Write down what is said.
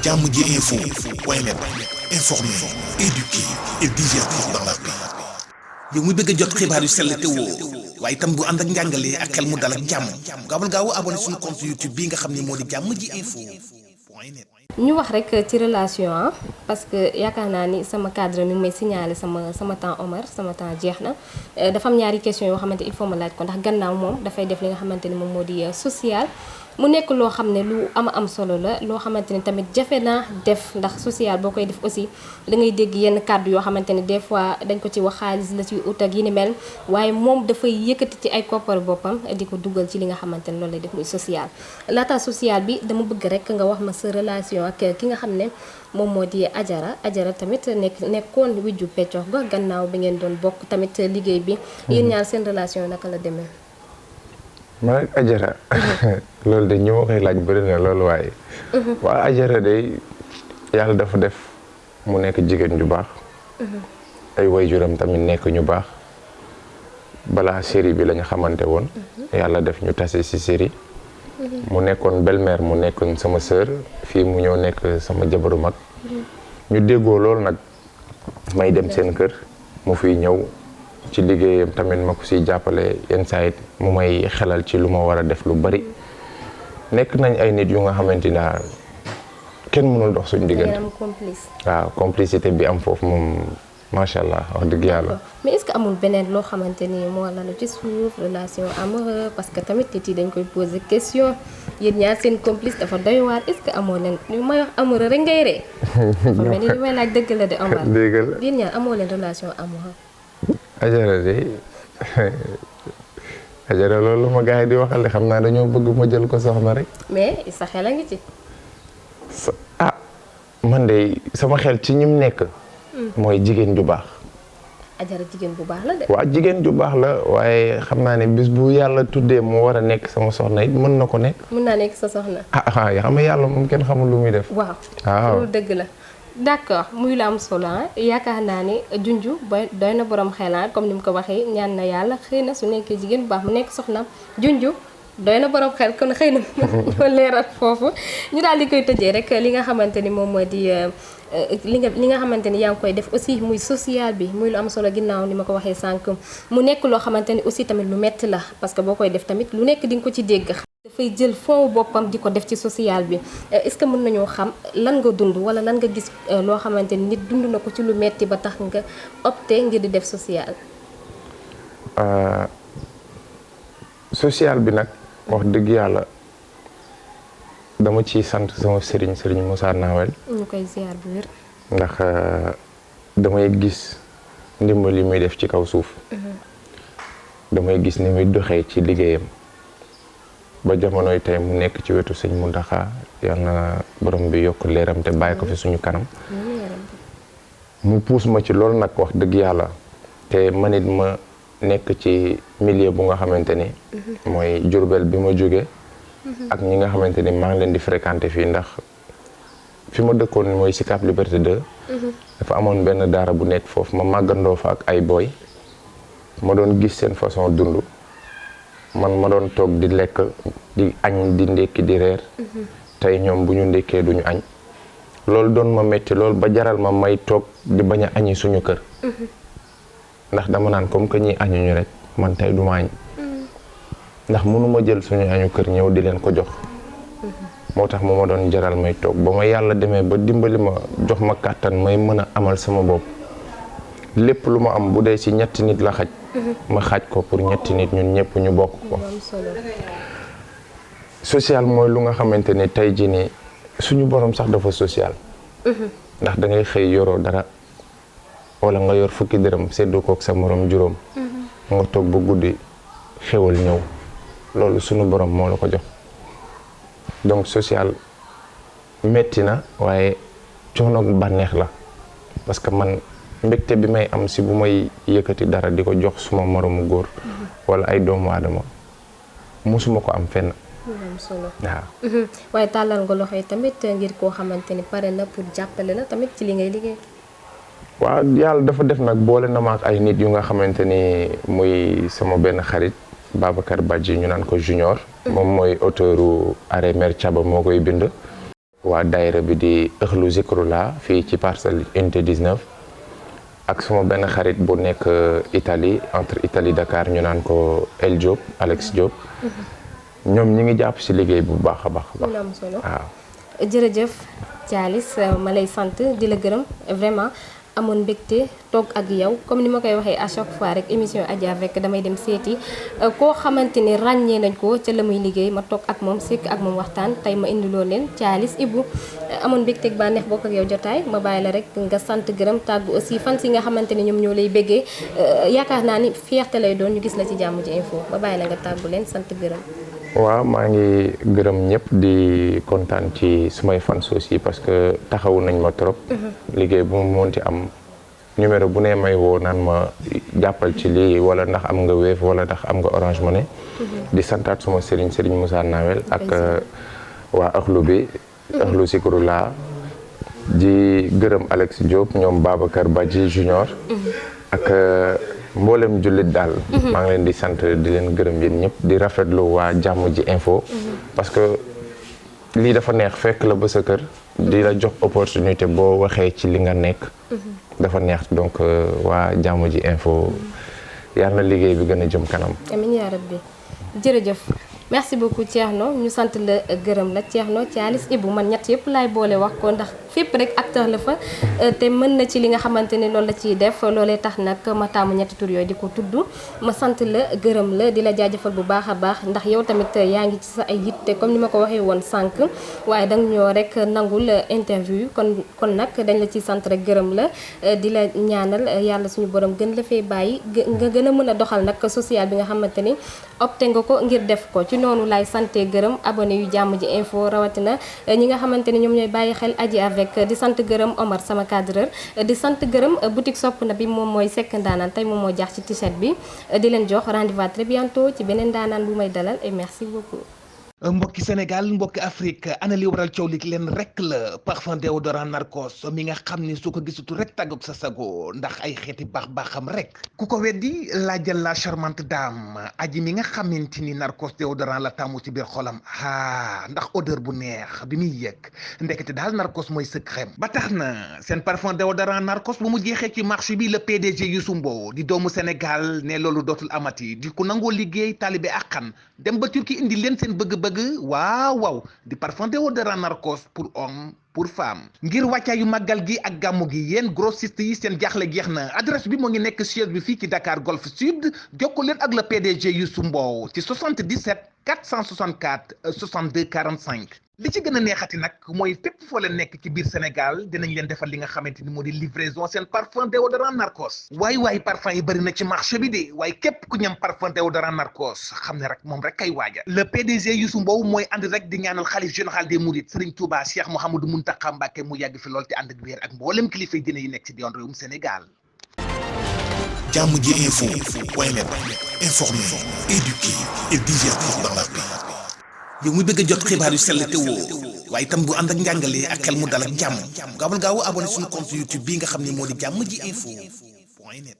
Jammji Info point net, informer, éduquer et divertir dans la paix. yow mu bëgg a jot xibaar yu sell te woo waaye itam bu ànd ak njàngalee ak xel mu dal ak jàmm gaawal gaaw abonné suñu compte YouTube bi nga xam ne moo di Jammji Info point net. ñu wax rek ci relation parce que yaakaar naa ni sama cadre mi ngi may signaler sama temps Omar sama temps jeex na dafa am ñaari question yoo xamante il faut ma laaj ko ndax gannaaw moom dafay def li nga xamante ni moom moo di social. mu nekk loo xam ne lu am solo la loo xamante ni tamit jafe na def ndax social boo koy def aussi da ngay dégg yenn kàddu yoo xamante ni des fois dañ ko ci wax xaalis la ci ut ak yi ni mel waaye moom dafay yëkkati ci ay koppar boppam di ko dugal ci li nga xamante ni loolu lay def muy social. laata social bi dama bëgg rek nga wax ma sa relation ak ki nga xam ne moom moo di Ajara tamit nekkoon wujju peccox ga gannaaw bi ngeen doon bokk tamit liggéey bi. yéen ñaar seen relation naka la demee. man ak Ajara loolu de ñu ma koy laaj bëri na loolu waaye waa Ajara de yàlla dafa def mu nekk jigéen ju baax ay waajuram tamit nekk ñu baax balaa série bi lañu xamante woon yàlla def ñu tase ci série mu nekkoon belle-mère mu nekkoon sama sœur fii mu ñëw nekk sama jabaru mag ñu déggoo loolu nag may dem seen kër mu fiy ñëw ci liggéeyam tamit ma ko siy jàppale yenn saa it mu may xelal ci lu ma war a def lu bari nekk nañ ay nit yu nga xamante ne kenn mënul dox suñu diggante. waaw complicité bi am foofu moom macha allah wax dëgg yàlla. mais est-ce que amul beneen loo xamante ni moo lalu ci suuf relation amoureuse parce que tamit nit yi dañ koy poser question yéen ñaar seen complice dafa doy waar est-ce que amoo leen li may wax amoureux rek ngay ree. dafa mel ni li may laaj dëgg la de Omar. dëgg la yéen ñaar amoo leen relation amoureuse. Ajara de Ajara loolu ma gars yi di waxale xam naa dañoo bëgg ma jël ko soxna rek. mais sa xel a ngi ci. Man de sama xel ci ñim nekk. mooy jigéen ju baax. Ajara jigéen bu baax la de. waaw jigéen ju baax la waaye xam naa ne bis bu yàlla tuddee mu war a nekk sama soxna it mën na ko nekk. mën naa nekk sa soxna. yaa xam nga yàlla moom kenn xamul lu muy def. waaw loolu dëgg la. d'accord muy la am solo yaakaar naa ni junju ba doy na borom xelaan comme ni mu ko waxee ñaan na yàlla xëy na su nekkee jigéen bu baax mu nekk soxnaam junju doy na borom xel kon xëy na ñoo leeral foofu ñu daal di koy tëjee rek li nga xamante ni moom moo di li nga xamante ni yaa ngi koy def aussi muy social bi muy lu am solo ginnaaw ni ma ko waxee sànq mu nekk loo xamante ni aussi tamit lu metti la parce que boo koy def tamit lu nekk di nga ko ci dégg. dafay jël fond boppam di ko def ci social bi est-ce que mën nañoo xam lan nga dund wala lan nga gis loo xamante ni nit dund na ko ci lu metti ba tax nga opté ngir di def social. social bi nag wax dëgg yàlla dama ciy sant sama sëriñ Moussa Nawel. ñu koy ziar bu wér. ndax damay gis ndimbal li muy def ci kaw suuf. damay gis ni muy doxee ci liggéeyam. ba jamonoy tey mu nekk ci wetu sëñ Mountakha yal na borom bi yokk leeram te bàyyi ko fi suñu kanam mu puus ma ci loolu nag wax dëgg yàlla te man it ma nekk ci milieu bu nga xamante ni mooy Jurbel bi ma jóge ak ñi nga xamante ni maa ngi leen di fréquenter fii ndax fi ma dëkkoon mooy Sicap Liberté 2 dafa amoon benn daara bu nekk foofu ma màggandoo fa ak ay boy ma doon gis seen façon dund man ma doon toog di lekk di añ di ndékki di reer tey ñoom bu ñu ndékkee duñu añ loolu doon ma metti loolu ba jaral ma may toog di bañ a añi suñu kër ndax dama naan comme que ñi añuñu rek man tey du ma añ ndax mënuma jël suñu añu kër ñëw di leen ko jox moo tax mu ma doon jaral may toog ba ma yàlla demee ba dimbali ma jox ma kàttan may mën a amal sama bopp lépp lu ma am bu dee ci ñetti nit la xaj ma xaaj ko pour ñetti nit ñun ñëpp ñu bokk ko. social mooy lu nga xamante ni tey jii nii suñu borom sax dafa social. ndax da ngay xëy yoroo dara wala nga yor fukki dërëm séddoo kook sa morom juróom. nga toog ba guddi xewal ñëw loolu suñu borom moo la ko jox donc social metti na waaye coono bànneex la parce que man. mbégte bi may am si bu may yëkkati dara di ko jox suma moromu góor wala ay doomu aadama musuma ko am fenn. waaw. waaye tàllal nga loxo yi tamit ngir koo xamante ni pare na pour jàppale la tamit ci li ngay liggéey. waaw yàlla dafa def nag boole na ma ak ay nit yu nga xamante ni muy sama benn xarit Babacar Badji ñu naan ko Junior. moom mooy auteuru Arrêt Mère Thiaba moo koy bind. waa daayira bi di ëxlu Zikrullah fii ci parcelle unité 19 ak suma benn xarit bu nekk Italie entre Italie Dakar ñu naan ko El Diop Alex Diop ñoom ñi ngi jàpp ci liggéey bu baax a baax a baax. am solo waaw. jërëjëf Thialis ma lay sant di la gërëm vraiment amoon mbégte toog ak yow comme ni ma koy waxee à chaque fois rek émission Adja avec damay dem seeti koo xamante ni ràññee nañ ko ca la muy liggéey ma toog ak moom sekk ak moom waxtaan tey ma indiloo leen Thialis Ibou amoon mbégte ak bànneex bokk ak yow jotaay ma bàyyi la rek nga sant gërëm tàggu aussi fan si nga xamante ni ñoom ñoo lay béggee yaakaar naa ni fierté lay doon ñu gis la ci Jàmm Ji Info ma bàyyi la nga tàggu leen sant gërëm. waaw maa ngi gërëm ñëpp di kontaan ci sumay fans aussi parce que taxawu nañ ma trop. liggéey bu mu monti am numéro bu ne may woo naan ma jàppal ci lii wala ndax am nga Wave wala ndax am nga Orange Money. di santaat suma Serigne Moussa Nawel ak waa ëxlu bi. ëxlu Zikrullah di gërëm Alex Diop ñoom Babacar Badji Junior. ak mboolem jullit daal. maa ngi leen di sant di leen gërëm yéen ñëpp di rafetlu waa Jàmm Ji Info. parce que lii dafa neex fekk la ba sa kër. di la jox opportunité boo waxee ci li nga nekk. dafa neex donc waa Jàmm Ji Info yàlla na liggéey bi gën a jëm kanam. amiin yaa rabbi jërëjëf. merci beaucoup Thierno ñu sant la gërëm la Thierno Thialis Ibou man ñett yëpp laay boole wax ko ndax fépp rek acteur la fa te mën na ci li nga xamante ni loolu la ciy def loolee tax nag ma taamu ñetti tur yooyu di ko tudd ma sant la gërëm la di la jaajëfal bu baax a baax ndax yow tamit yaa ngi ci sa ay yitte comme ni ma ko waxee woon sànq waaye danga ñoo rek nangul interview kon nag dañ la ciy sant rek gërëm la di la ñaanal yàlla suñu borom gën la fee bàyyi nga gën a mën a doxal nag social bi nga xamante ni opté nga ko ngir def ko ci noonu laay santé gërëm abonné yu Jàmm Ji Info rawatina ñi nga xamante ni ñoom ñooy bàyyi xel Adji avec di sant gërëm Omar sama cadreur di sant gërëm boutique sopp na bi moom mooy Seck Ndaanaan tey moom moo jaax ci t-shirt bi di leen jox rendez-vous à très bientôt ci beneen ndaanaan bu may dalal et merci beaucoup. mbokki Sénégal mbokki Afrique ana li waral coow li leen rek la parfum déodorant Narcos mi nga xam ni su ko gisatu rek tàggoog sa sago ndax ay xeeti baax-baaxam rek ku ko weddi laajal la charmante dame Adji mi nga xamante ni Narcos déodorant la tàmmu ci biir xolam ndax odeur bu neex bi muy yëg ndekete daal Narcos mooy secret ba tax na seen parfum déodorant Narcos bu mu jeexee ci marché bi le PDG Youssou Mbow di doomu Sénégal ne loolu dootul amati di ku nangoo liggéey taalibe akkan dem ba Turquie indi leen seen bëgg waaw di parfum déodorant Narcos pour homme pour femme ngir wàccaayu màggal gi ak gàmmu gi yéen grossiste yi seen jaaxle jeex na adresse bi moo ngi nekk siège bi fii ci Dakar Golf Sud jokkoo leen ak le PDG Youssou Mbow ci 77 464 62 45 li ci gën a neexati nag mooy fépp foo leen nekk ci biir Sénégal dinañ leen defal li nga xamante ni moo di livraison seen parfum déodorant Narcos waay parfum yi bëri na ci marché bi de waaye képp ku ñam parfum déodorant Narcos xam ne rek moom rek kay waaja le PDG Youssou Mbow mooy ànd rek di ñaanal xalif général des Mourides Serigne Touba Cheikh Mouhamadou Mountakha Mbacké mu yàgg fi lool te ànd ak wér ak mboolem kilifa yi dina yi nekk ci diwaan réewum Sénégal. Jàmm Ji Info .net informer, éduquer et divertir dans la paix. yow muy bëgg a jot xibaar yu sell te woo waaye itam bu ànd ak njàngalee ak xel mu dal ak jàmm gaawal gaaw abonné suñu compte YouTube bii nga xam ne moo di Jàmm Ji Info .net